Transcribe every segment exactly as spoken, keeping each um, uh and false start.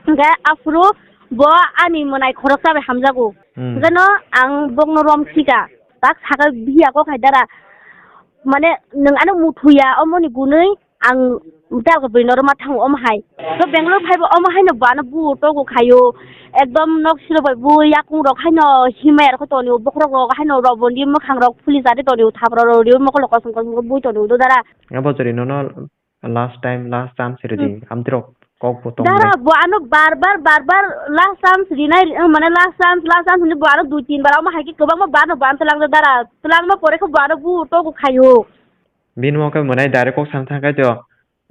Hwnkhe aphuru bo ani mwnai khoroksa bai hamjago. Hmm. Hwnkhe no ang bokno rom sika. Tak saka biya kok hai dara. Mane nwng ano muthuya omoni gunui ang tal ko bwrwi norok ma thango omo hai. To Bangalore phaibo omo haino bo ano bu togo khaio. Ekdom nok siro bai bu yakung rok haino himaya rok tonio, bokhorok rok haino rok bondi mwkhang rok phuli jade tonio, thapra rok rio mokol rok kosom kosom khe bui tonio do dara. Abo jori nono last time, last chance ridi. Hmm. Amtirok kok bo tong Dara bai. Bo ano bar bar, bar bar last chance rinai, mane last chance, last chance hinwi bo ano dui tin bar omo hai khe kwbangma bar no ban twlang dara. Twlangma pore khe bo ano bu togo khaio. Bini mokhe mwnai direct kok sana thangkhe to,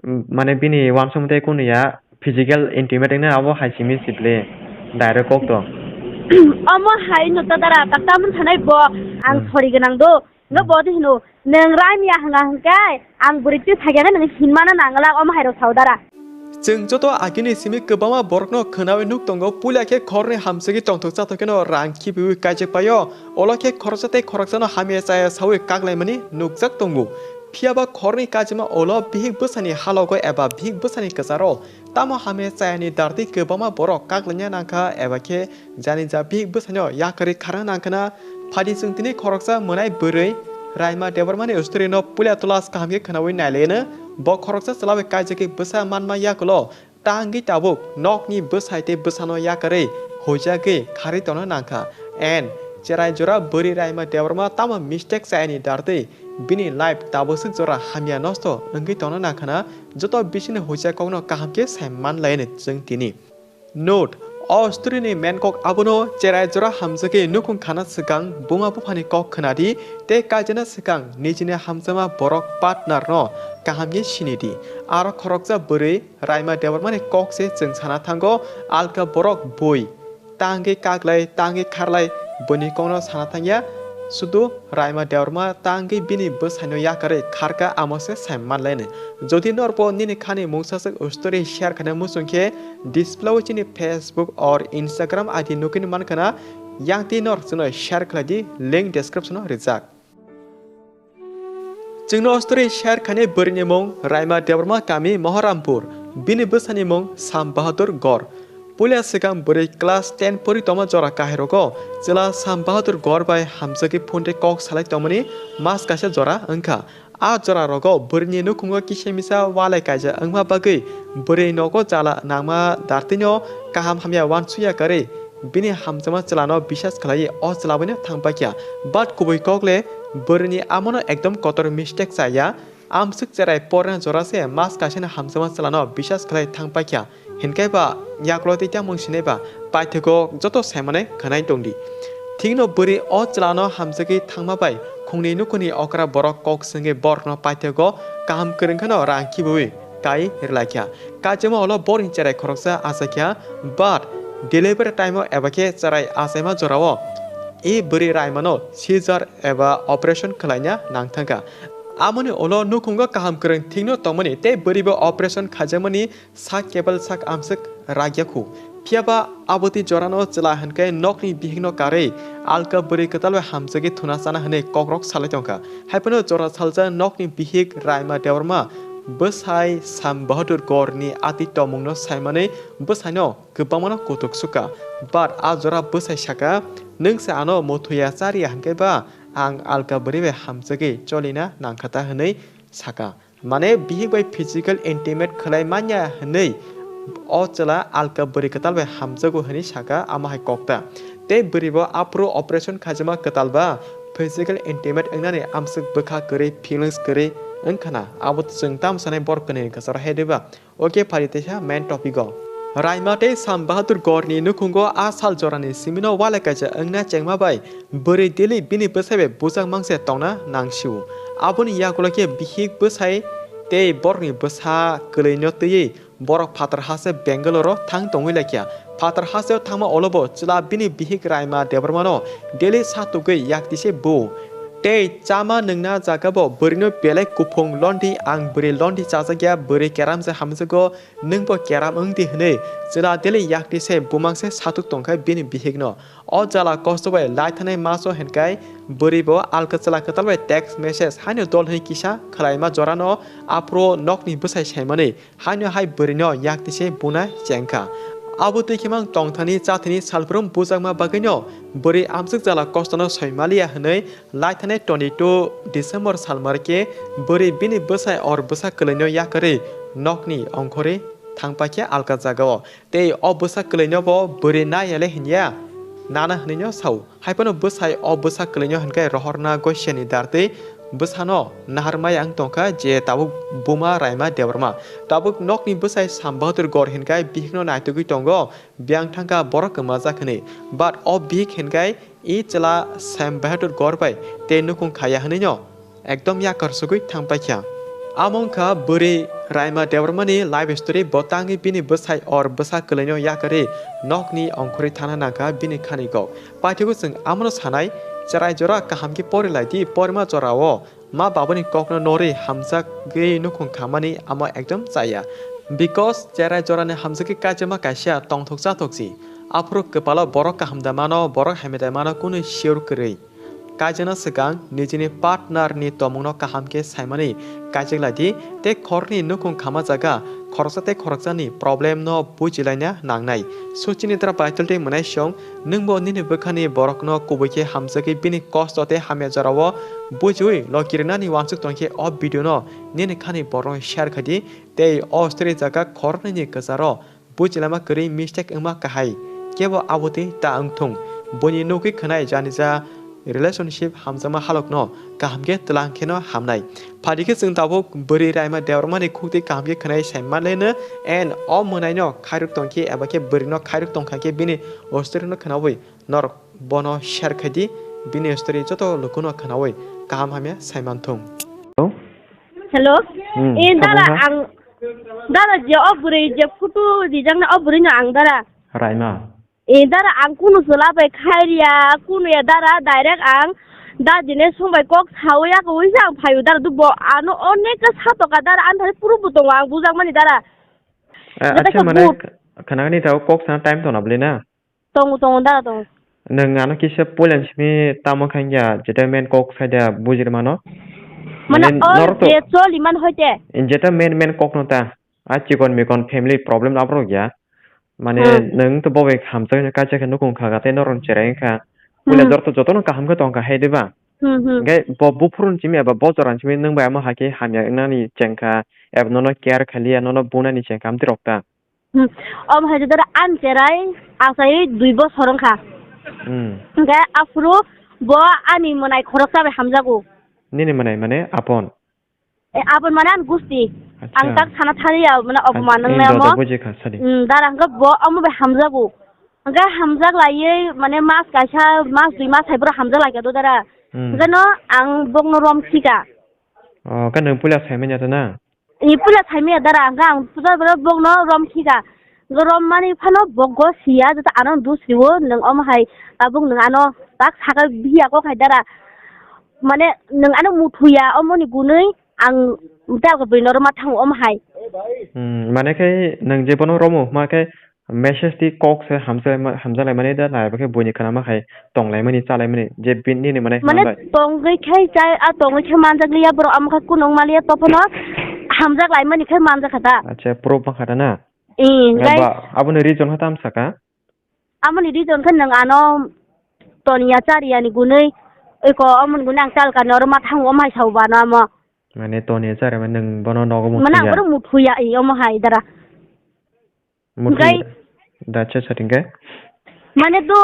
mm, mane bini uansukmung tei kunu ya physical intimate wngna abo hai simi sibli direct kok to. Omo hai no ta dara, tak tamni thanai bo ang Hmm. sori gwnang do. No Hmm. Bo di hino, nwng raini ya hwnga hwnkhe ang bwrwi twi thaikyano nwng hinmano nangla omo hai rok sao dara. Chwng joto agini simi kwbangma borokno khwnawi nuk tongo, puila khe khorni hamsagwi tongthok chathok kheno rang khibiwi kaijak paio, olo khe khoroksa tei khoroksano hamya chaya sawi kaklaimani nukjak tongo. Phiya ba khorni kajima olo bihik bwsani halogo eba bihik bwsani kwcharo tamo hamya chayani dartwi kwbangma borok kaklaina nangkha eba khe jani ja bihik bwsano yakarwi kharna nangkhwna. Phadi chwng tini khoroksa mwnai bwrwi Raima Debbarmani story no puila tolas kaham khe khwnawi nailaino. Bo khoroksa chwla bai kaijagwi bwsa manma yakulo ta wngwi tabuk nokni bwsai tei bwsano yakarwi huijagwi kharwi tongna nangkha. And cherai jora bwrwi Raima Debbarma tamo mistake chayani dartwi bini life tabuk swk jora hamya nosto wngwi tongna nangkhwna. Joto bisingni huijak kokno kaham khe sai manlaino chwng tini. Note, o story ni main kok abono cherai jora hamjagwi nukhung khana swkang buma buphani kok khwnadi tei kaijana swkang nijini hamjakma borok partner no kaham khe sinidi. Aro khoroksa bwrwi Raima Debbarmani kok se chwng sana thango, alka borok bui ta wngwi kaklai, ta wngwi kharlai, bwini kokno sana thangya. Sudu Raima Debbarma ta wngwi bini bwsaino yakarwi kharkha, amo se sai manlaino. Jodi norbo nini khani mungsaswk story share khaina muchung khe display o chini Facebook or Instagram I D nukwi mankhana, yang twi nor chwngno share khlai di, link description o rijak. Chwngno story share khainai bwrwini mung Raima Debbarma, kami Moharampur. Bini bwsani mung Sam Bahadur Gor. Puila swkang bwrwi class ten pori tongma jora kahairogo chwla Sam Bahadur Gor bai hamjagwi phone tei kok salai tongmani mas kaisa jora wngkha. A jora rogo bwrwini nukhungo kisa misa walai kaijak wngma bagwi bwrwi nogo jala nangma dartwino kaham hamya uansukya kwrwi bini hamjakma chwlano bisas khlaiwi o chwla baino thang paikha. But kubui kok le bwrwini amono ekdom kotor mistake chaya. Amswk cherai porna jora se mas kaisano hamjakma chwlano bisas khlai thang paikha. Hinkhe ba yakulo tei tamung sinai ba paithago joto saimanai khwnai tongdi. Thikno bwrwi o chwlano hamjagwi thangma bai khungni nukhungni okra borok kok swngwi borokno paithago kaham kwrwng kheno rang khibiwi kai rwlaikha. Kachima ulo borokni cherai khoroksa achaikha, but delivery time o eba khe cherai achaima jorao e bwrwi raimano seizure eba operation khwlaina nangthangkha. Amoni ulo nukhungo kaham kwrwng thikno tongmani tei bwrwibo operation khaijakmani sak kebel sak amswk ragya khu. Phiya ba abotwi jorano chwla hinkhe nokni bihikno karwi alka bwrwi kwtal bai hamjagwi thuna chana hwnwi kokrok salai tongkha. Haiphano jora salsa nokni bihik Raima Debbarma bwsai Sam Bahadur Gorni ati tongmungno saimanwi bwsaino kwbangmano kutuk sukha. But a jora bwsai saka, "Nwng se ano mothoya chariya hinkhe ba ang alka bwrwi bai hamjagwi cholina nangkha ta," hwnwi saka. Mane bihik bai physical intimate khwlai manya hwnwi o chwla alka bwrwi kwtal bai hamjago hwnwi saka, amo hai kokta. Tei bwrwi bo aphuru operation khaijakma kwtal ba physical intimate wngnani amswk bwkha kwrwi, feelings kwrwi wngkhana. Abo chwng tamo sanai borok kwnwi kwcharo hai de ba? Oke, phari teisa main topic o. Raima tei Sam Bahadur Gorni nukhungo a sal jorani simino walai kaisa wngna chengma bai bwrwi daily bini bwsai bai bujak mangse tongna nangsio. Aboni yagulo khe bihik bwsai tei borokni bwsa kwlwino twiwi borok phatar hase Bangalore o thang tongwi laikha. Phatar hasteo thangma olobo chwla bini bihik Raima Debbarmano daily satugwi yaktise bu. Tei chama nwngna jagabo bwrwino belai kuphung londi, ang bwrwi londi chajakya, bwrwi keram se hamjago, nwngbo keram wngdi hwnwi chwla daily yaktise bumangse satuk tongkha bini bihikno. O jala kosto bai laithanai maso hinkai bwrwibo alka chwla kwtal bai text message haino dol hwnwi kisa khwlaima jorano aphuru nokni bwsai saimani. Haino hai bwrwino yaktise buna chengkha. Abo twi khimang tongthani chathini salbrum bujakma bagwino bwrwi amswk jala kostono soi maliya hwnwi laithani twenty two December salmar khe bwrwi bini bwsai or bwsa kwlwino yakarwi nokni ongkhorwi thangpaikha alka jagao. Tei o bwsa kwlwino bo bwrwi nai yale hinya nana hwnwino sao. Haiphano bwsai o bwsa kwlwino hinkhe rohorna goisiani dartwi bwsano naharmaya wng tongkha je tabuk buma Raima Debbarma. Tabuk nokni bwsai Sam Bahadur Gor hinkhe bihikno naitugwi tongo, biyang thangkha borok kwmajak hwnwi. But o bihik hinkhe i chwla Sam Bahadur Gor bai tei nukhung khaya hwnwino ekdom yakar sugwi thangpaikha. Amo wngkha bwrwi Raima Debbarmani life story, bo tangwi bini bwsai or bwsa kwlwino yakarwi nokni ongkhorwi thana nangkha bini khani kok. Paithago chwng amono sanai, cherai jora kaham khe pori lai di, porima jorao ma babani kokno norwi hamjagwi nukhung khamani amo ekdom chaya. Because cherai jorani hamjagwi kaijakma kaisa tongthok chathok si. Aphuru kwpalo borok kaham da mano, borok hamya da mano, kunu sure kwrwi. Kaijakna swkang nijini partner ni tongmungno kaham khe saimani kaijak lai di, tei khoroknwi nukhung khama jaga khoroksa tei khoroksani problem no bujilaina nangnai. Suchinitra Paitol tei mwnaisong, nwngbo nini bwkhani borokno kubui khe hamjagwi bini kosto tei hamya jorao bujiwi lokirinani wansuk tongkhe o video no nini khani borokno share khai di, tei o story jaga khoroknwini kwcharo bujilaima kwrwi mistake wngma kahai, kebo abo twi ta wngthung. Buini nugwi khwnai janija relationship hamjakma halokno kaham khe twlang kheno hamnai. Phadi khe chwng tabuk bwrwi Raima Debbarmani khuk twi kaham khe khwnai sai manlaino, and o mwnaino khairok tongkhe eba khe bwrwino khairok tongkha khe bini o story no khwnawi norok bono share khai di, bini story joto lukuno khwnawi kaham hamya sai manthung. Hello? Hello? Hmm, Eh, dara, ang, dara, je o bwrwi, je photo rijak na o bwrwi no ang, dara. Raima. Eh, dara, ang kunu chwla bai khai riya, kunu ya, dara, direct ang da jine song bai kok sawi ya, koi sa ang phaio, dara, dubo, ano onek ka sa toka, dara, ang thani puru bo tongo, ang bujak mani, dara. Eh, Jeta acha, ka mane, but. Khanagani tao kok sana time tona bwle na? Tongo, tongo, dara tongo. Nwng ano kisa puilan simi tamo khangya, jeta main kok saida bujir mano. Mane, Mane, or norok to je choli man hoite. Jeta main, main kok no ta. A chikon mikon family problem aborok ya. Mane, Hmm. Nwng to bobai hamjak no kaisa khe nukung kha, tei norok cherai kha. Puila Hmm. Jor to joto no kaham khe tong kha, hai de ba? Hmm, hmm. Hingke bo buphuru ni simi eba bo jora ni simi nwng bai amo hai khe hamya wngnani chengkha, eba nono care khaliya, nono bunani chengkha, amtwi rok ta. Hmm. Omo hai jora ang cherai, achai dui bosor wngkha. Hmm. Hingke aphuru bo ani mwnai khoroksa bai hamjago. Nini mwnai mane apon? E, apon mane ani gusti. Acha. Ang tak sana thariya, mane obo An-, manang ang nai dada omo. Buji kha, sadi. Hmm, dara hingke bo omo bai hamjago. Hingke hamjak laiye, mane mas kaisa, mas dui mas hai boro hamjak lai kha do dara. Hmm. Hingke no ang bokno rom khika. Oh, ka nwng puila saimanya to na? Ni puila saimanya dara, hingke ang puja boro bokno rom khika. Hingke rom mani phano bokgo siya, jata ano dusriwo, nwng omo hai tabuk nwng ano tak saka biya kok hai dara. Mane nwng ano muthuya, omo ni gunui ang tabuk bini rom ma thango omo hai. Hmm, mane khe nwng je bono romo, ma khe message twi kok se hamjalaima-, hamjalaimani da naiba khe buini khwnama hai tonglaimani chalaimani je bini nini mane Mane hamlai. Tongwi khe chai, a tongwi khe manjak liya borok, amo khe kunung maliya tophano hamjak laimani khe manjak kha da. Acha, proof ma kha da na? Ee, Nai gai- ba, aboni reason ha tam saka? Amoni reason khe nwng ano toniya chariya ni gunui, eko amoni gunui ang chal kani oro ma thango, omo hai sao ba no amo. Mane toniya chariya mane nwng bono nogo Mane ang muthuya? Bono muthuya, ee, omo hai dara. Muthuya. Hingkai Da cha cha hingkai? Mane to,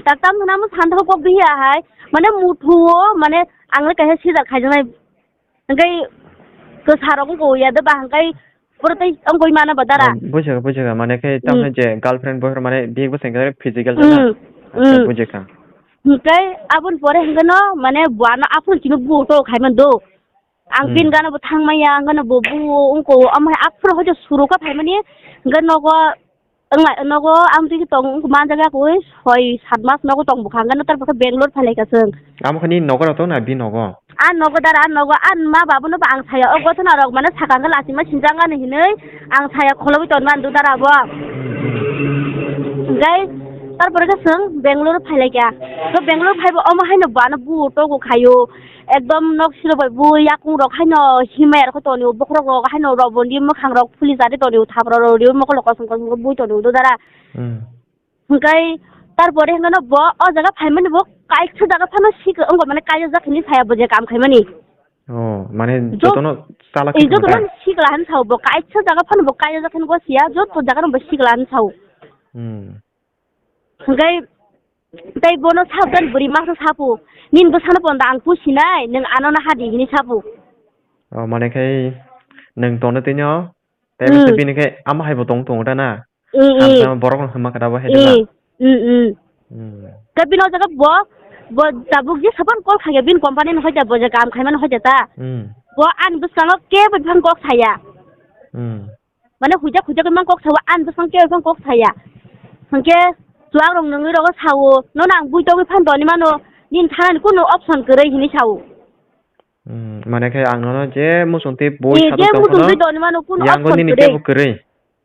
tak tam hwnamo santho kok biya hai. Mane muthuo, mane ang le kaisa sida khaijaknai. Hingkai kwsa rok wngkha ya de ba hingkai pura tei wngkha mano ba dara. Ah, bujiga, bujiga. Mane khe tamo Hmm. Je girlfriend boyfriend mane biyek bwsai khe physical Hmm. Jana. Acha, Hmm. Bujikha. Hingkai aboni pore hingkhe no mane buano aphuru chini buo to khaiman do. Ang Hmm. Bini gana bo thangmaya, ang gana bo buo, wngko, omo hai aphuru hoito suru kha phaimani, hingke nogo, wngla, nogo ang twi tong, wngko manjak ya koi, soi, sat mas nogo tong bwkha, hingke no tar bwkha Bangalore phalai ka chwng. Amo khani nogo rok tong na, bini nogo? A nogo dara, a nogo, a ma babu no ba ang saya, o gothona rok mane saka hingke lachima sinjak ani hinui, ang saya kholobwi ton mani dara bo. Hmm, hmm. Hingke, Tarpore khe chwng Bangalore phai lai kha. To Bangalore phai bo omo haino bo ano bu togo khaio. Ekdom nok siro bai bu yakung rok haino himaya rok tonio, bokhorok rok haino roboni mwkhang rok phuli jari tonio, thapra rok rio mokol rok kosom kosom khe bui tonio do dara. Hmm. Hwnkhe tarpore hwnkhe no bo o jaga phaimani bo kaisa jaga phano sik wngkha, mane kaijak hinwi saya bo je kam khaimani. Oh, mane Jo-, jotono chala eh, khe jotono tongkha? Sikla hinwi sao bo, kaisa jaga phano bo kaijak hinwi gosiya, joto jaga no bo sikla hinwi sao. Hmm. Hwnkhe tei bono sabdan bwrwi masa sapu, "Nini bwsano ponda ang pusinai, nwng ano na hadi," hinwi sapu. Oh, mane khai nwng tono tino? Tei Hmm. bini khe ama hai bo tong tongo ta na? Hmm, hmm. Hamsa borok no hwnma khe abo hai de ba? Hmm, hmm, hmm. Hmm. Tei bini o jaga bo, bo tabuk je sapan call khaikha bini company ni hoite bo je kam khaimani hoite ta. Hmm. Bo ani bwskango kebo phang kok saya. Hmm. Mane huijak huijak man kok sawa ani bwskang kebo phang kok saya. Hwnkhe chuwak rok nungwi rogo sawo, "Nono ang bui togwi phan toni mano, nini thanani kunu option kwrwi," hinwi sawo. Hmm, mane khe ang nono je muchung twi bui Eh, saduk je tong muchung phano twi toni mano, kunu yango option nini kwrwi. Kebo kwrwi.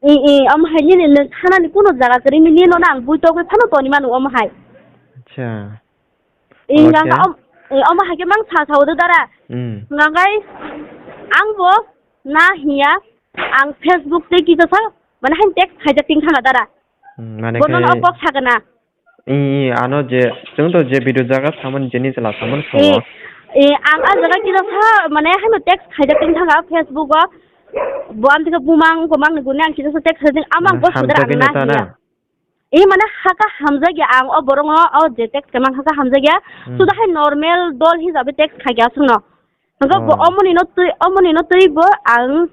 Eh, eh, omo hai nini nwng thanani kunu jaga kwrwi, nini nono ang bui togwi phano toni mano omo hai. Acha. Eh, Omo nga khe? Om-, eh, omo hai khe mang sa sao do dara. Hmm. Nga ngai ang bo na hiya, ang Facebook tei kisa sa, mane hai text khaijak ting thana dara. Hmm, mane Bono khe no kok sakana. I, i, ano je, chwng to je video jaga samani, jeni chwla samani Eh, sao. Eh, ang a jaga kisa sa, mane, haino text khaijak tong thanga Facebook o. Bo am thika bumang, bumang ni guni ang kisa sa text khaijak, amang Mane bo sudra hamjagwi ang no na ta na? Hiya. Eh, mane, haka hamjagya ang o borong o, o je text kamang haka hamjagya. Hmm. Suda hai normal dol hisabe text khaijak sungno. Hwnkhe bo Oh. omoni no twi, omoni no twi bo ang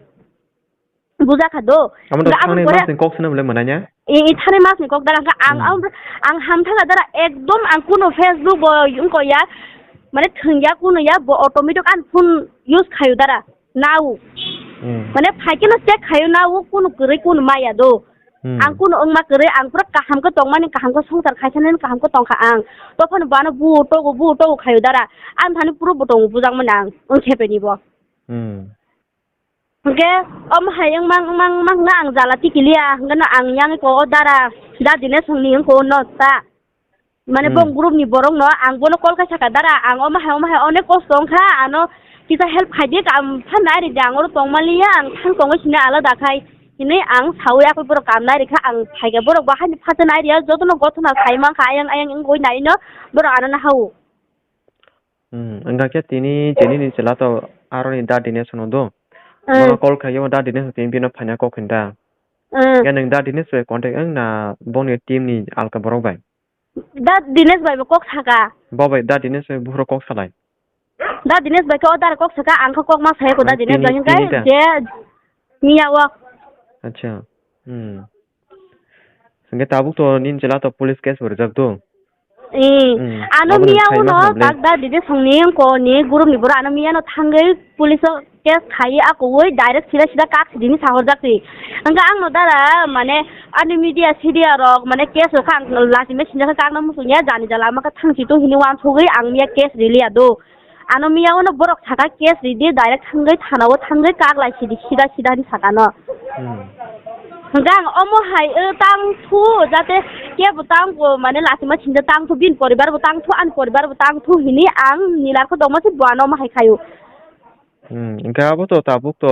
Bujakha do. Amo to Hwnkhe aboni thani pore mas ni kok swnam le mwnanya? I, i thani mas ni kok dara hwnkhe ang, Hmm. ang, ang hamthanga dara ekdom ang kuno Facebook bo wngko ya, mane thwngya kuno ya, bo automatic ani phone use khayo dara, nao. Hmm. Mane phaikhe no check khayo nao, kuno kwrwi kuno maya do. Hmm. Ang kuno wngma kwrwi, ang pura kaham khe tongmani, kaham khe swngchar khaisa nani kaham khe tongkha ang. Tophano bo ano bu togo, bu togo khayo dara. Ang thani pura bo tongo bujakmani ang, wng khepeni bo. Hmm. Hwnkhe omo hai wngmang, wngmang, wngmang hwnna ang jala tikiliya, hwnkhe no ang yang eko o dara, da Dinesh hwnni wngkha o no ta. Mane Hmm. bong group ni borok no ang bono call khai saka, "Dara, ang omo hai, omo hai onek kosto wngkha, ano kisa help khaidi, ang phan nai ridi, ang oro tongmaliya, ang thang tongwi sini alada khai," hinwi ang sawi akoi borok kam nai rikha, ang phaikha borok bo haini phato nai riya, jotono gothona sai mankha, ayang, ayang wngwi nai no borok ano nahao. Hmm, wngkha khe tini, tini ni chwla to aroni da Dinesh hwno do. Hmm. Bono call khaio da Dinesh tini bino phaina kok hinda. Hmm. Khe nwng da Dinesh bai contact wng na bongni team ni alka borok bai? Da Dinesh bai bo kok saka. Bo bai da Dinesh bai buphuru kok salai. Da Dinesh bai khe o dara kok saka, ang khe kok ma saya ko da Dinesh bai hwnkhe je miya o. Acha. Hmm. Hwnkhe tabuk to nini chwla to police case bo rijak do? Eh, hmm, ano miya uno tak da dide songni ko ni group ni boro ano miya no thangwi police o case khai akoi direct sida sida kak sidi ni sahorjak ti. Hwnkhe ang no dara mane ani media sidia rok mane case rok ang lachi me sinjak kak no musung ya jani jala ma thang si to hini wan sugwi ang miya case riliya do. Ano miya uno borok saka case ridi direct thangwi thana o thangwi kak lai sidi sida sida ni saka no. Hmm. Hwnkhe ang omo hai, o, tang thu, jate kebo tang bo, mane, lachima singcha tang thu, bini poribar bo tang thu, ani poribar bo tang thu, hini ang nilar khe tongma se bo ano omo hai khaio. Hmm, hwnkhe abo to tabuk to,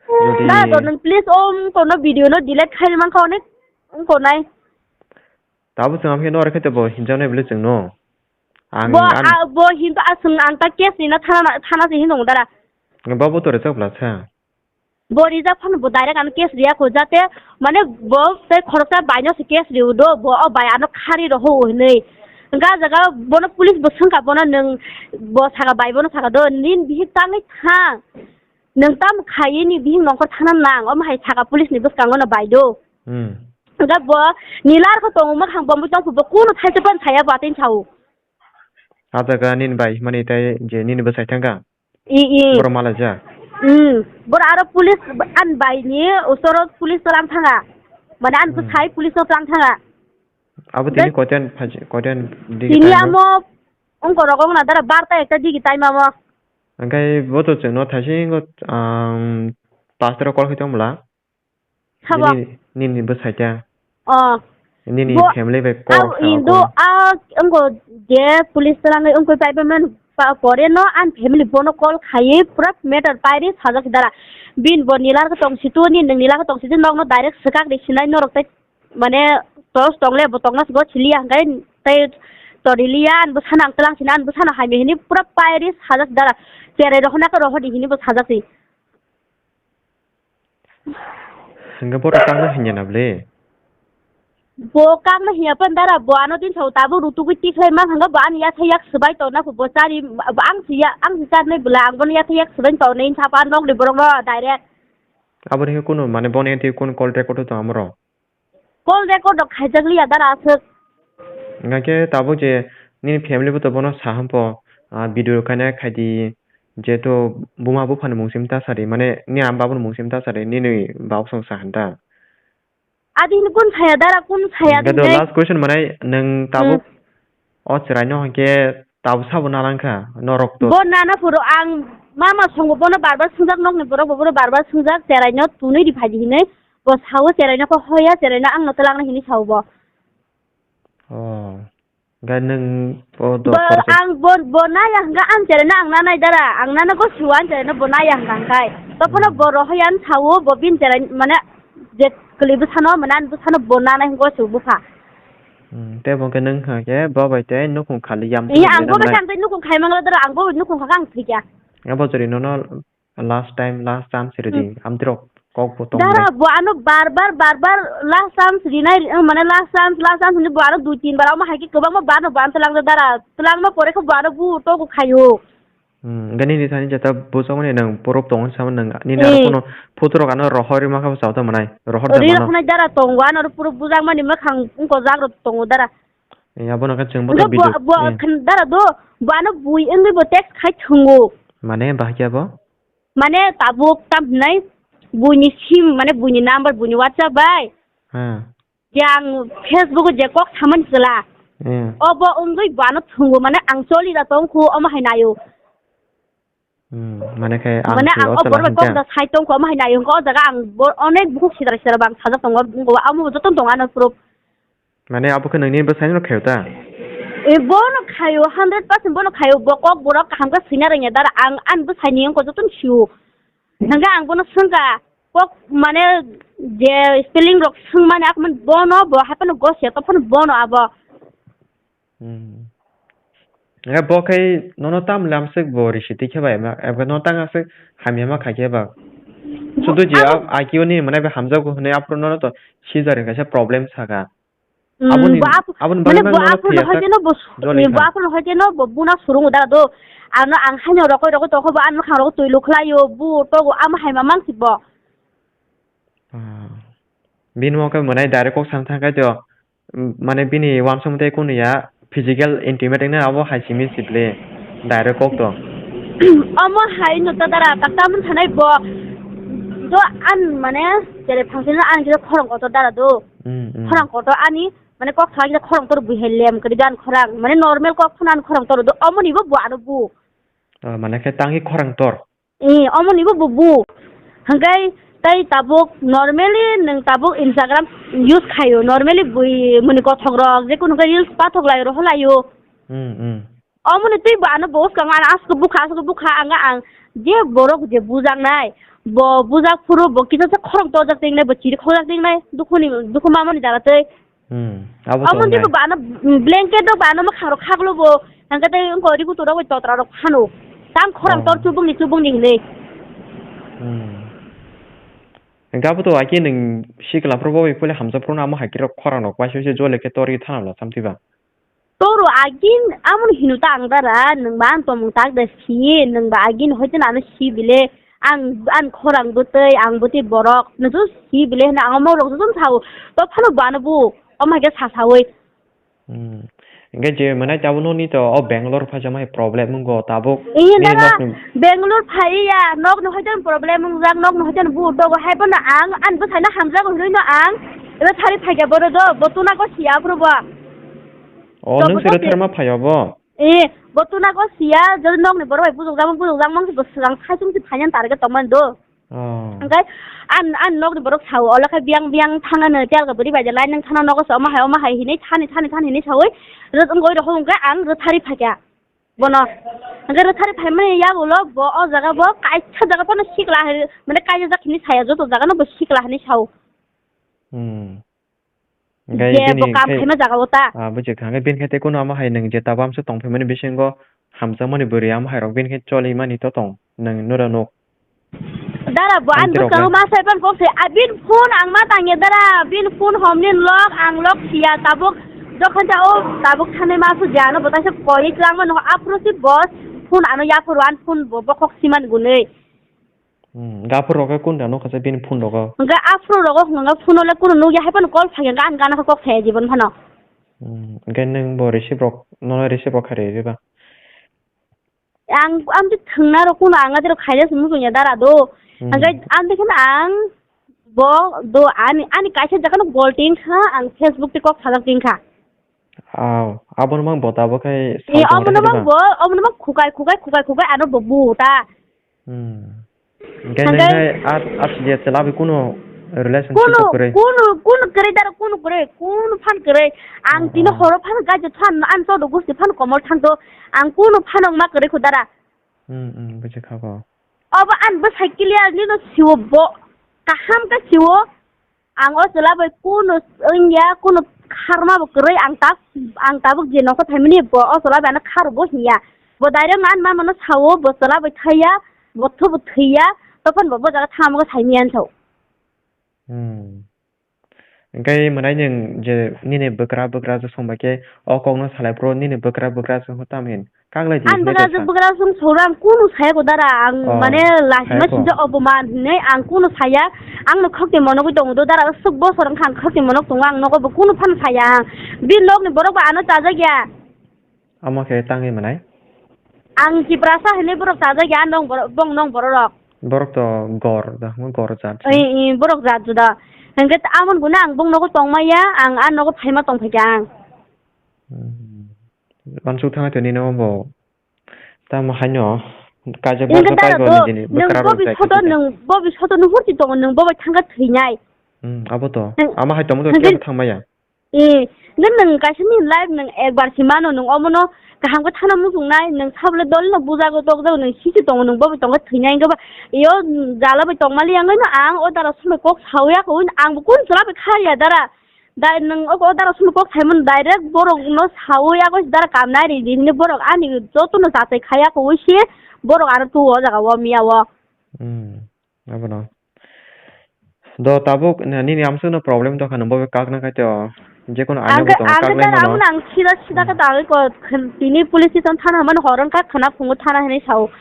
jodi Na, to nwng please, o, wngkha no video no delete khai mankha, onek wngkha nai. Tabuk chwng abo khe no, aro khe to bo hinjaknai bwle chwng no. Ang, Bo, ang a, bo hinto aswng ang ta case ni na thana, thana se hin dong dara. Bo, bo to rwchap bwla sa. Bo rijak phano bo direct ano case riya kho, jate mane bo tei khoroksa bai no se case riu do, bo o bai ano khari roho hinwi. Hwnkhe ah jaga bono police bo swngkha, bono nwng bo saka bai bono saka do, nini bihik tangwi thang, nwng tamo khaiwi ni bihik nongkhor thana nang, omo hai saka police ni bwskango no bai do. Hmm. Hwnkhe bo nilar kho tongo mwkhang bo, bo tongkho bo kunu thaisa phano saya bo atwini sao. Ah jaga nini bai himani tei je nini bwsai thangkha? I, i. Borok malaijak? Hmm. Borok aro police ani bai ni usoro police to lang thanga. Mane ani Hmm. bwsai police to lang thanga. Abo tini Dai- koitan phaji-, koitan digi Tini time o? Amo wngkha rok wngna dara barta ekta digi time amo. Hwnkhe bo to chwngno thaisingo, um, pastor call khai tong bwla. Sabo. Nini, nini bwsai ta. Oh. Nini Bo family bai kok Au sa indo kok. A wngko je police twlangwi wngkoi paipaimani pa-, pore no ani family bono call khaiwi pura matter pairi sajak dara. Bin bo nila khe tong situ ni nwng nila khe tong situ nokno direct swkak ri sinai norok tei mane tos tongle bo tongna go siliya hwnkhe tei toriliya ani bwsano ang twlang sina ani bwsano hamya hini pura pairi sajak dara. Cherai rohorna khe rohor di hini bo sajak si. Hwnkhe bohrok kakno hinya na bwle? Bo kakno hinya phan dara, bo ano din sao tabuk rutugwi tikhlai mang hwnkhe bo ani yathai yak swbai tongna pho bo chari, ang si ya, ang si charnai bwla, ang bono yathai yak swbai tongnai sapa nokni borokno direct. Aboni khe kunu mane bono yathai kunu call record o tong amoro? Call record rok khaijak liya dara aswk. Hwnkhe tabuk je nini family bo to bono saham po, ah, video kaina khaidi, jeto buma buphani mung sim ta sari, mane ni am babuni mung sim ta sari, nini bab song sahan ta. Adi hini kun saya dara, kun saya Hwnkhe di to hinai. Last question mane nwng tabuk Hmm. O chwraino hwnkhe tabuk sabo nalangkha norok to. Bo nana phuru ang mama songo bono bar bar swngjak, nokni borok bo bono bar bar swngjak, cheraino tunui di phaidi hinui. Bo sao cheraino khe hoya, cheraino angno twlangna hinui sao bo. Oh. Ga nwng bo do Bo khoroksa. Ang bo, bo naya hwnkha ang cheraino ang nanai dara. Ang nana go suan cheraino bo naya hwnkha hwnkhe. Tokhono Hmm. Bo rohoyan sao bo bin cherai mane je kwlwi bwsano mane ani bwsano bo nanai hwnkhe su bupha. Hmm, tei bo khe nwng kha khe bo bai tei nukhung khali yam Iya, ang bo bai nai. Khe ang tei nukhung khai mangla dara, ang bo bai nukhung kha khe ang thwi kha. Abo chwrwi nono last time, last chance ridi. Hmm. Amtwrok kok bo tong Dara, bai. Bo ano bar bar, bar bar last chance rinai, eh, mane last chance, last chance hinwi bo ano dui tin bar omo hai khe kwbangma bar no bo ano twlang dara. Twlangma pore khe bo ano bu togo khaio. Hmm, gani ni thani jeta bujak mani nang borok tongo sama nang nini aro Hmm. Kono photo rok ano rohor rima khe bo chao ta manai. Rohor da Ri mano. Rok nai dara tongo, ano ro puro bujak mani mwkhang wngko jak rok tongo dara. Eh, abono khe chwng bo Bo, to bo, video. Bo, Eh. Khan dara do, bo ano bui wngwi bo text khai thwngo. Mane bahai khe abo? Mane tabuk tam hinai buini sim, mane buini number, buini WhatsApp bai. Ha. Je ang Facebook o je kok samani chwla. Eh. Obo wngwi bo ano thwngo, mane ang choli da tong khu omo hai naio. Hmm, mane khe ang Mane thwi ang o o chwla borok hwn kok khe. Da sai tong khu omo hai naio, hwnkhe o jaga ang bo-, onek bukhuk sidra sidra bang sajak tongo, wngkha amo joto tongo ano proof. Mane abo khe nini bwsai no khaio ta? E, bono khaio, hundred percent bono khaio, bo kok borok kaham khe swina rwngya dara, ang ani bwsai ni wngkha joto no sio. Hwnkhe ang bono swngkha, kok mane je spelling rok swngmani, ako mane bono, bo hai phano gosiya, to phano bono abo. Hmm. Hwnkhe bo khe nono tam lamswk bo risi twi khe bai, ema, ema no tang aswk hamya ma khai khe ba. Bo Sudu je abo a-, akio ni mane be hamjago hwnwi aphuru nono to sijar kaisa problem saka. Mm, Aboni, bo ap-, aboni mane bagwi bo nang aphuru no phiya hoite sak no bo su-, joli eh, bo kha. Aphuru no hoite no bo buna surungo dara do. Ano ang haino rokoi rokoi tokho bo ano khang rokoi twi lukhlaio, bu togo ama hai ma mang si bo. Ah. Bini mo khe mwnai direct kok sana thang khai to, mm, mane bini uansuk mate kunu ya physical intimate wngna abo hai simi si ble direct kok to. Omo hai no ta dara tak tamon thanai bo do an mane jere phangsi no an kisa khorang kotor dara do. Mm, mm. Khorang kotor ani mane kok thang kisa khorang tor bui hai lem kri dan khorang mane normal kok thang an khorang tor do omo ni bo bo aro bu. Ah, mane khe tangi khorang tor. Eh, omo ni bo bo bu. Hwnkhe tei tabuk normally nwng tabuk Instagram use khaio, normally bui muni kothok rok je kunu khe reels pathok lai rohor laio. Hmm, hmm. Omo ni twi bo ano bo swkang ano aswk bukha, aswk bukha ang ang je borok je bujaknai, bo bujak phuru bo kisa se khorok tojak tingnai, bo chiri khorok tingnai, dukhu ni, dukhu mamani jaga tei. Hmm, abo Omo to tei nai. Bo bano, mm, blanket rok bano mwkhang rok khaglo bo. Hwnkhe tei wngkha rikutwi rok bai totra rok phano. Tam khorang Oh. Tor chubung ni chubung ni hinwi. Hmm. Hwnkhe abo to aike nwng sikla phuru bo bai puila hamjak phuru no amo hai khe rok khorang rok waisa waisa jole khe tor ye thana bwla samtwi ba. Toro agin amoni hino ta ang dara, nwng ba ang tongmung tak da si, nwng ba agin hoite nano si bile, ang, ang khorang bwtwi, ang bwtwi borok, nwng to si bile hwnwi ang omo rok jotono sao, to phano bano bu, omo hai khe sasaui. Hmm. Hwnkhe je mwnai tabuk nokni to o Bangalore phaijak ma hai problem wngo tabuk. Ee, nini dara, nokni Bangalore phai ya, nokni hoite problem wngjak, nokni hoite bu dogo hai bono ang, ani bwsaino hamjago hinui no ang, eba sari phaikha bono do, bo tuna ko siya phuru bo. O, nwng sero therma phaio bo? Eh, bo tuna ko siya, jodi nokni borok bai bujokjakmung, bujokjakmung se bo swkang saichung se phainan target tongmani do. Oh. Hwnkhe an, an nokni borok sao, "Ola khe biyang biyang thangna no, telga bwrwi bai de lai nang thana nogo se, omo hai, omo hai," hinwi thani, thani, thani hinwi saui rwt wngwi rokho hwnkhe ang rwthari phaikha bono. Hwnkhe rwthari phaimani yagulo bo o jaga bo kaisa jaga phano sikla hai, mane kaijak hinwi saya, joto jaga no bo sikla hinwi sao. Hmm. Hwnkhe je bini bo kam khai khaima jaga o ta. Ah, buji kha. Hwnkhe bini khai tei kunu amo hai nwng je tabuk amsa tong phaimani bisingo hamjakmani bwrwi amo hai rok bini khai choli mani to tong nwng nura nuk. Dara bo ani bwskango ma sai pan kok se, a bin phone ang ma tangya dara, bin phone homni lok ang lok siya tabuk, jokhon ta o tabuk thanai ma su jano bo taisa koi tlangma no aphuru si bo phone ano yaphuru an phone bo bokhok siman gunui. Hmm, gaphur rogo kunda nukha se bini phone rogo. Hwnkhe aphuru rogo hwnkha phone le kunu nukya hai phano call phai hwnkha an gana khe kok saya jibon phano. Hmm, hwnkhe nwng bo receive rok, nono receive rok khairwi riba? Ang, ang je thwngna rok kunu ang adiro khaina se muchungya dara do. Hmm. Hwnkhe ang dekhe ang bo do ani, ani kaisa jaga no gol tin kha, ang Facebook te kok sajak tin kha. Aw, abono mang bo tabuk khai. E, sal tongre omono mang ba? Bo, omono mang khukai, khukai, khukai, khukai ano bo bu ta. Hmm. Hwnkhe hwnkhe nang khai at, at je chwla bai kunu relationship kunu, kwrwi? Kunu, kunu kwrwi dara, kunu kwrwi, kunu phan kwrwi. Ang, oh, tini, oh, horo phan gajo than, an chodo gusti phan komol thanto. Ang kunu phan wngma kwrwi khu dara. Hmm, hmm, buji kha bo. Obo an bwsai clear nino siwo bo. Kaham khe siwo. Ang o chwla bai kunu wngya, kunu kharma bo kwrwi ang tak, ang tabuk je nokha phaimani bo o chwla bai ano khar bo hinya. Bo direct man man mano sao bo chwla bai thaya, bo thu bo thwiya, tophon bo bo jaga thangma khe saimani ang sao. Hmm. Hwnkhe mwnai nwng je nini bwkra bwkra je song bai khe o kokno salai phuru nini bwkra bwkra se hwnwi tamo hin? Kaglai di. Ang hinwi bwkra, kaisa bwkra song sora ang kunu saya ko dara ang, oh, mane lachima saya ko sinjak oboman hinwi ang kunu saya. Ang no khokti monogwi tongo do dara, aswk bosor wngkha ang khokti monok tongo, ang nogo bo kunu phano saya ang. Bini nokni borok bo ano chajak ya. Amo khe tangwi mwnai? Ang Tiprasa hinwi borok chajak ya, nong borok, bong nong borok rok. Borok to gor da, gor jat se. Ei, ei, borok jat juda. Hwnkhe amon guna ang bong nogo tongma ya, ang a nogo phaima tong phaikha ang. Hmm. Wansuk thangwi toni no bo. Tamo haino kaijak hwnkhe bathang dara kaibo do, nijini nwng bwkra rok bobishoto, jai khe nwng bobishoto nuhurti tongo, nwng bobai thangkha thwinai. Hmm, abo to. Nwng, ama hai tongmo to hwnkhe kebo thangmaya. Eh, hwnkhe nwng kaisa ni life nwng ekbar si mano, nwng omono kaham khe thana muchungnai, nwng sabole dolino bujago tokjago, nwng sisi tongo, nwng bobai tongkha thwinai, hwnkhe ba iyo jala bai tongmali yang no ang o dara somai kok sawi ya khe, ang bo kun chwla bai kha ya dara. Dai nwng o, o dara sumui kok saimano direct borok no sawi agoi dara kamnai ri di hinwi borok ani joto no jachai khaya koi se borok aro tu o jaga o miya o. Hmm, abono. Do tabuk na nini amsuk no problem tongkha no bo kakna khai to. Jekono ang aina bo tongo ang kaknai dara mano. Amon ang sida sida khe dagoi ko tini police station thana mano horong kha khana phungo thana hinwi sao.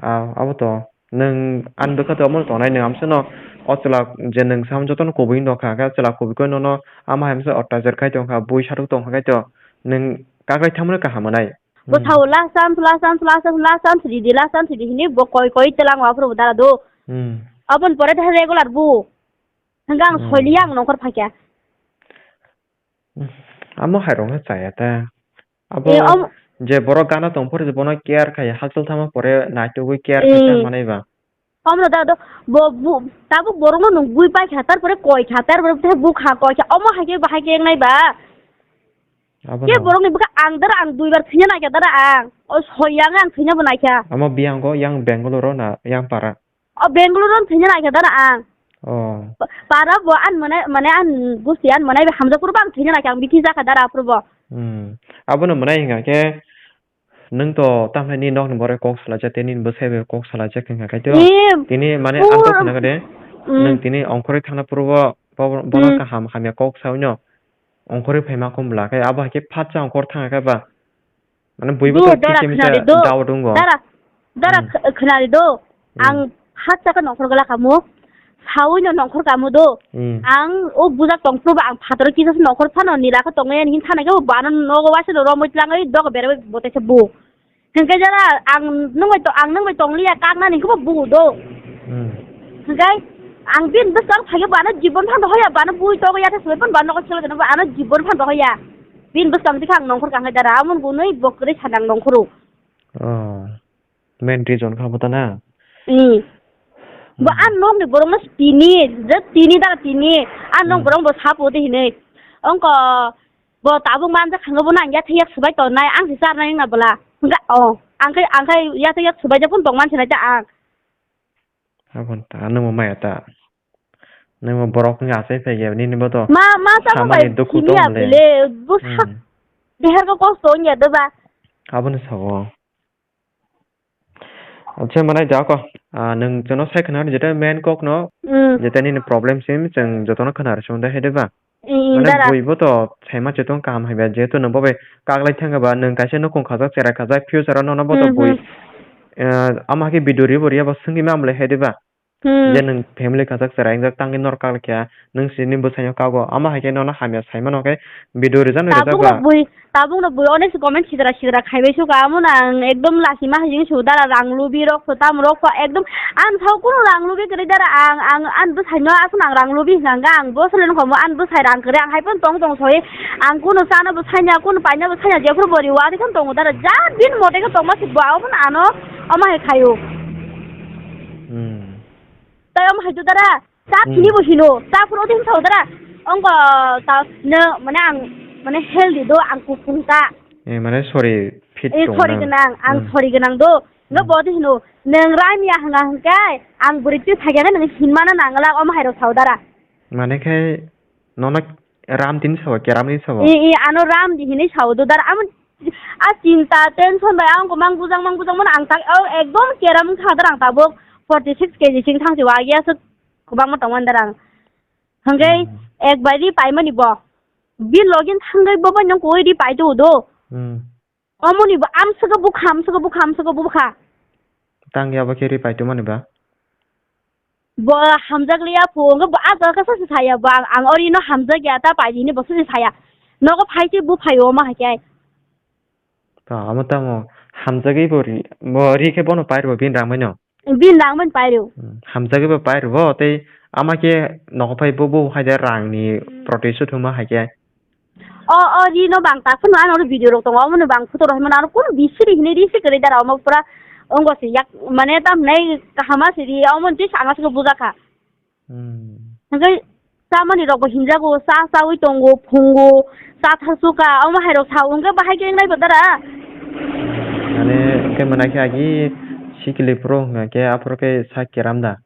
Ah, abo to. Nwng ani bwkha twi omo tongnai, nwng amsano o chwla je nwng sam jotono kubui nokha, khe chwla kubui khe nono ama hai masa ottajar khai tongkha, bui sathuk tongkha khai to nwng kaklai thamano kaham mwnai. Bo sao last chance, last chance, last chance, last chance ridi, last chance ridi hinwi bo koi koi telango aphuru bo dara do. Hmm. Aboni pore tha regular bo. Hwnkhe ang soiliya ang nongkhor phaikha. Amo hai rok no chaya ta. Abo eh, om- je borok gana tong phuru je bono care khai hakchal thama pore naitugwi care khai eh, manai ba. Omno da do bo, bo, tabuk borok no nung bui pai kha, tarpore koi kha, tarpore te bukha koi kha, omo hai khe bahai khe wngnai ba. Abo ke no. Borok ni bukha ang dara ang duibar thwina naikha dara ang. O soi yang ang thwina bo naikha. Amo biyang go yang Bangalore na yang para. O Bangalore-o thwina naikha dara ang. Oh. Pa-, para bo ang mwnai, mane ang gusti ang mwnai bai hamjak phuru bo ang thwina naikha, ang bithi jakha dara aphuru bo. Hmm. Abono mwnai hwnkha khe nwng to tamni nokni borok kok salaijak tei nini bwsai bai kok salaijak hwnkha khe to. Em, tini mane ang to khna kha de. Hmm. Nwng tini ongkhorwi thangna phuru bo, bo, bono hmm, kaham hamya kok sawi no. Ongkhorwi phaima khe bwla khe abo hai khe phatsa ongkhor thangkha ba. Mane buibo do, to dara kisa misa khnari do. Doubt wngo. Dara, dara hmm, kh-, khnari do. Hmm. Ang phatsa khe nongkhor gala kamo. Sawi no nongkhor kamo do. Hmm. Ang o bujak tong phuru ba ang phataro kisa se nongkhor phano nira khe tongwi ani hin thana khe bo ano nogo waisa no romwi tlangwi dogo berwi bote se bu. Hwnkhe jara ang nwng bai to-, ang nwng bai tong liya, kaknani khe bo bu do. Hmm. Hwnkhe ang bini bwskang phai khe bo ano jibon phano hoya, bo ano bui togo ya, tei soi phano bo ano khe bo ano jibon phano hoya. Bini bwskang twi khe ang nongkhor kang khe dara, amon gunui bo kwrwi sana ang nongkhoro. Oh. Main reason kha bo ta na? Hmm. Bo Hmm. Ang nokni borokno tini, je tini dara tini. Ang nok Hmm. Borok bo sapo de hinui. Ongko bo tabuk manjak khango bo nang yathai yak swbai tongnai, ang se charnai wngna bwla. Hwnkhe, oh, ang khe, ang khe yathai yak swbai de phone tongman sinai ta ang. Aboni ta, nwngbo maya ta. Nwngbo borok wngkha achai phai ya, nini bo to Ma, ma chama samani bai dukhu simi tong ya le. Bile, bo sak Hmm. Deher ko kosto wngya de ba. Aboni sao. Acha manai da ko, ah, nwng jono sai khna jeta main kok no, Hmm. Jeta nini problem sim, chwng jotono khna rw song da hai de ba. Ih, ih, Mane dara. Bui bo to saima chetong kaham hai ba, jehetu nwng bo bai kaglai thang ba, nwng kaisa nukung khajak, cherai khajak, future o nono bo to Hmm, bui, hmm. Eh, ama khe video ri bo ri abo swngwi ma amle hai de ba. Hmm. Je nwng family khajak cherai wngjak tangwi nor kaglai kha, nwng sini bwsai no kago, ama hai khe nono hamya sai mano khe video rijak no rijak Tabuk ba. Rok bui, tabuk no bui onek se comment sidra sidra khaibai suka, amo nang ekdom lachima hai jeng su dara rang lubi rok pho tamo rok pho ekdom ang sao kunu rang lubi kwrwi dara ang, ang, ang bwsai no aswk nang rang lubi hwnkha hwnkha ang bo sole nokho mo ang bwsai rang kwrwi ang hai phano tong tong soi ang kunu chana bo sanya kunu paina bo sanya jephuru bo riwa ani khon tongo dara ja bin mote khe tongma se bo abo phano ano omo hai khaio. Hmm. Tai omo hai tu dara. Sa Hmm. Thini bo hino, sa phuru din sao dara. Ongko ta ne mane ang mane healthy do ang kupung ta. Eh, mane sorry, fit Eh, tong sorry nang. Gwnang, ang Hmm. Sorry gwnang do. No Hmm. Bo di hino, neng rai miya hanga hangkai, ang bwrwi twi phai gana neng hinmana nangla omo hai rok sao dara. Mane khai nono ram din sao, keram din sao? Eh, eh, ano ram di hinui sao do dara. Amo a chinta tension bai ang mang bujang mang bujang mano ang tak, oh, ekdom keram kha dara ang tabuk forty six K G sing thang si wa ya se. Kwbangma tongmani darang. Hwnkhe Hmm. Ek bai ri paimani bo. Bi login thangwi bo bai nang koi ri pai tu do. Hmm. Omoni bo amswgo bukha, amswgo bukha, amswgo bukha. Tang ya bo khe ri pai tu mani ba? Bo hamjak liya phu, hwnkhe bo a jaga khe sosi saya bo ang, ang ori no hamjak ya ta pai hini bo sosi saya. Nogo phai se bu phai o ma hai khe. Ta amo tamo hamjagwi bo ri, bo ri khe bono pai rw bini rang bai no. Bini rang bai pai rw. Hmm, hamjagwi bo pai rw bo tei ama khe nogo phai bo bo hai de rang ni Hmm. Protest thuma hai khe. O, o ri no bang ta phano ano video rok tongo omo no bang photo rok himo ano kun bisiri hini ri se kwrwi dara omo pura ongo se yak mane tam nai kahama se ri omo twi sanga se bujak kha. Hmm. Hwnkhe chamani rokbo hinjago, cha chawi tongo, phungo, cha thar chuka, omo hai rok sao, hwnkhe bahai khe wngnai bo dara? Mane, hwnkhe mwnai khe agi sikili phuru hwnkhe aphuru khe sa keram da?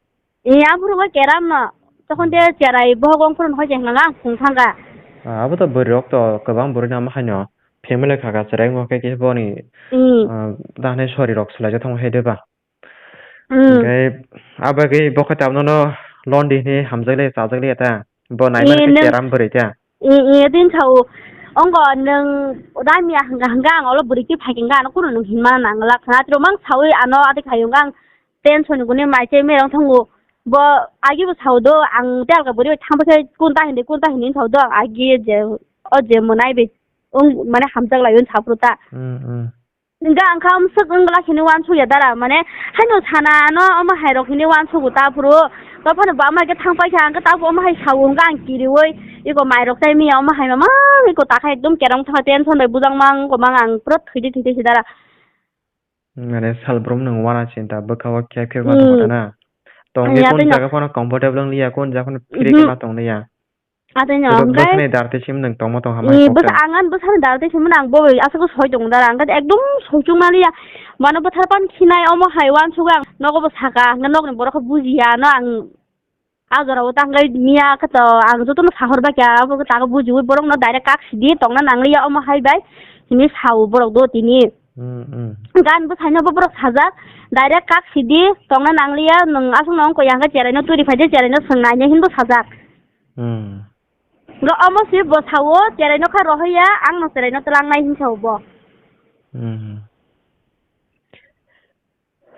Ee, aphuru bo keram no. Tokon de cherai bohok ong phuru hoi je hwnka ang phung thangka. Ah, abo to bwrwi rok to kwbang bwrwi no ma haino family kha kha cherai wngo khe kisa boni, Hmm. Ah, dahne sori rok swlai jak thangma hai de ba? Hmm. Hwnkhe, a bagwi bo khe tabukno londi hinwi hamjakle chajakle ta. Bo naimani khe keram bwrwi ta. Ee, ee, din sao. Ongo nwng ramya hwnkha hwnkha ang olo bwrwi twi phai khe hwnkha ano kunu nwng hinmano nangla khna. Atwrwk mang saui ano atwi khaio hwnkha ang tension ni gune mai chai merong thango. Bo agi bo sao do ang telka bwrwi bai thang khe kun ta hindi kun ta hindi sao do ang agi je o je mwnai bi. Ung mane hamjak lai un saphuru ta. Hmm, hmm. Hwnkhe ang kha amswk wngla hini uansukya dara, mane, haino sana ano omo hai rok hini uansugo ta phuru. Tophano bo ama khe thang paikha, ang khe tabuk omo hai sao, hwnkhe ang kiriui, eko mai rok chai miya omo hai mama, eko takha ekdom kerang thangkha tension bai bujang mang, eko mang ang pura thwide thwide se dara. Mane sal brum nwng uana chinta bwkha o khep khep ma Hmm. Thangkha na. Tong Ang khe ya kon tei no. Jaga phano comfortable wng liya, kon jaga phano free khe Mhm. Ma tong liya. Atwino, Bwswk hwnkhe bwswkni darti sim nwng tongma tong hamai Ee, kok bwsa ta. Ang ani bwsani darti sim nwng bo aswk soi tongo dara, hwnkhe ekdom soichung maliya. Mano bwthar pan khinai omo hai uansugo ang nogo bo saka, hwnkhe nokni borok khe bujiya no ang a jorao ta hwnkhe miya khe to ang jotono sahor bai kha, abo khe tago bujiui borokno direct kak sidi tongna nangliya omo hai bai hinui sao borok do tini. Hmm, hmm. Gan bwsaino bo borok sajak, direct kak sidi tongna nangliya, nwng aswkno wngkha ya hwnkhe cheraino turi phaidi cheraino swng nainai hinbo sajak. Hmm. Hwnkhe omo se bo sao, cheraino kha rohorya, ang no cheraino twlangnai hin sao bo. Hmm.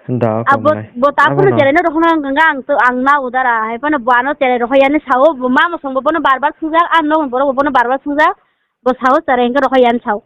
Da, abo, komnai. Bo ta phuru cheraino rohorna wngkha, ang to, ang nao dara, hai phano bo ano cherai rohorya ni sao, bo ma mosong bo bono bar bar swngjak, ang nokni borok bo bono bar bar swngjak, bo sao cherai hwnkhe rohorya ni sao.